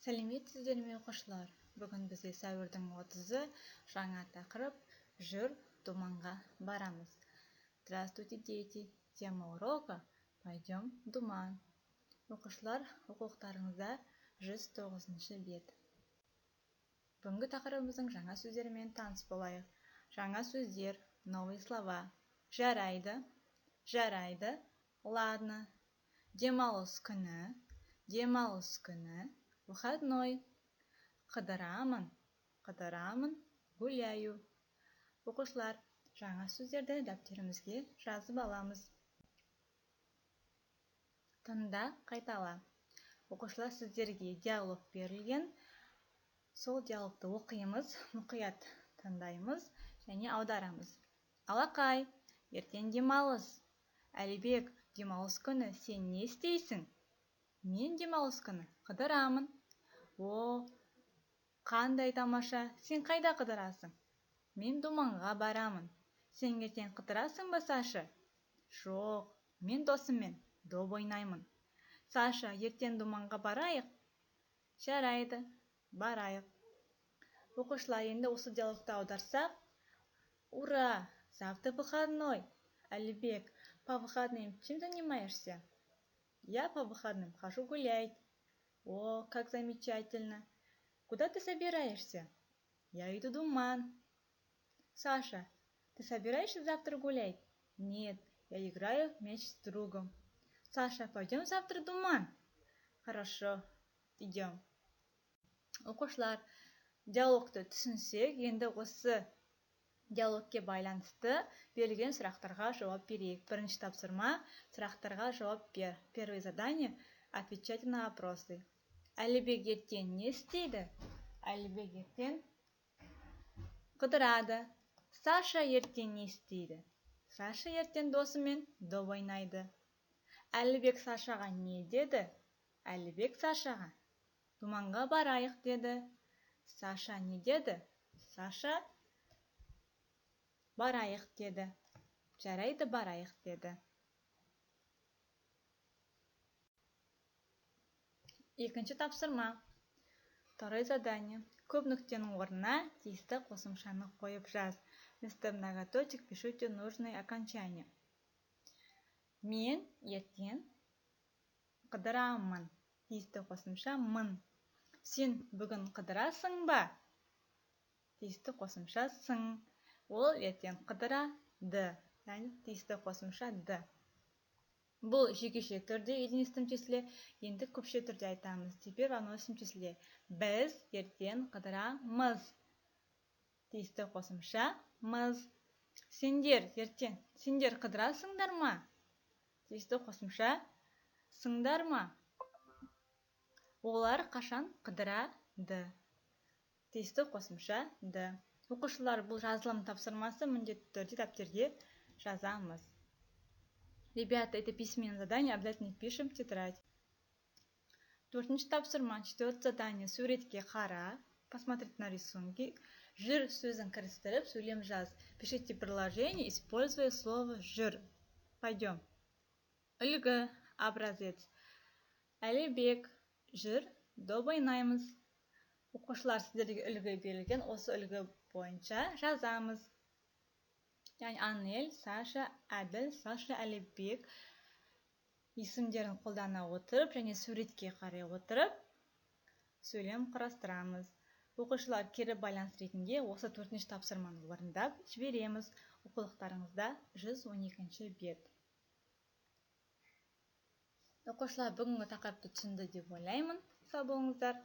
Сәлеметсіздер ме, оқушылар! Бүгін бізде сәуірдің 30-ы, жаңа тақырып: «Жүр, думанға барамыз». Здравствуйте, дети! Тема урока: «Пойдем в думан». Оқушылар, оқулықтарыңызда 109 бет. Бүгінгі тақырыбымыздың жаңа сөздерімен таныс болайық. Жаңа сөздер, новые слова: жарайды, жарайды, ладно, демалыс күні, демалыс күні, выходной, қыдырамын, қыдырамын, гуляю. Оқушылар, жаңа сөздерді дәптерімізге жазып аламыз. Тыңда, қайтала. Оқушылар, сіздерге диалог берілген. Сол диалогты оқимыз, мұқият тыңдаймыз және аударамыз. Алақай, ертең демалыс. Әлібек, демалыс күні сен не істейсің? Мен демалыс күні қыдырамын. О, қандай тамаша! Сен қайда қыдырасың? Мен думанға барамын. Сен ертең қыдырасың ба, Саша? Жоқ, мен досыммен доп ойнаймын. Саша, ертең думанға барайық. Жарайды, барайық. Оқушылар, енді осы диалогты аударсақ: Ура, завтра выходной! Әлібек, по выходным чем занимаешься? Я по выходным хожу гулять. О, как замечательно! Куда ты собираешься? Я иду в думан. Саша, ты собираешься завтра гулять? Нет, я играю в мяч с другом. Саша, пойдем завтра в думан? Хорошо, идем. Оқушылар, диалогты түсінсек, енді осы диалогке байланысты берілген сұрақтарға жауап берейік. Бірінші тапсырма: сұрақтарға жауап бер. Первое задание: отвечайте на вопросы. Әлібек ертең не істейді? Әлібек ертең қыдырады. Саша ертең не істейді? Саша ертең досымен доп ойнайды. Әлібек Сашаға не деді? Әлібек Сашаға думанға барайық деді. Саша не деді? Саша барайық деді. Жарайды, барайық деді. Екінші тапсырма. Второе задание. Көп нүктенің орнына тиісті қосымшаны қойып жаз. Вместо многоточек пишите нужные окончания. Мен ертең қыдырамын. Тиісті қосымша мын. Сен бүгін қыдырасың ба? Тиісті қосымша сың. Ол ертең қыдырады. Яғни тиісті қосымша д. Бұл жекеше түрде, единственном числе, енді көпше түрде айтамыз. Теперь во множественном числе. Біз ертең қыдырамыз. Тиісті қосымша мыз. Сендер ертең, сендер қыдырасыңдар ма? Тиісті қосымша сыңдар ма? Олар қашан қыдырады? Тиісті қосымша д. Оқушылар, бұл жазылым тапсырмасы, міндетті түрде дәптерге жазамыз. Ребята, это письменное задание, обязательно пишем в тетрадь. Төртінші тапсырма, четвертое задание. Суретке қара, посмотрите на рисунки. Жүр сөзін кірістіріп, сөйлем жаз. Пишите предложение, используя слово «жүр». Пойдем. Үлгі, образец. Әлібек, жүр, доп ойнаймыз. Оқушылар, сіздерге үлгі берілген, осы үлгі бойынша жазамыз. Яғни Анель, Саша, Әділ, Саша, Әлібек есімдерін қолдана отырып және суретке қарай отырып сөйлем құрастырамыз. Оқушылар, кері байланыс ретінде осы төртінші тапсырманы орындап жібереміз. Оқулықтарыңызда 112 бет. Оқушылар, бүгінгі тақырыпты түсінді деп ойлаймын. Сау болыңыздар.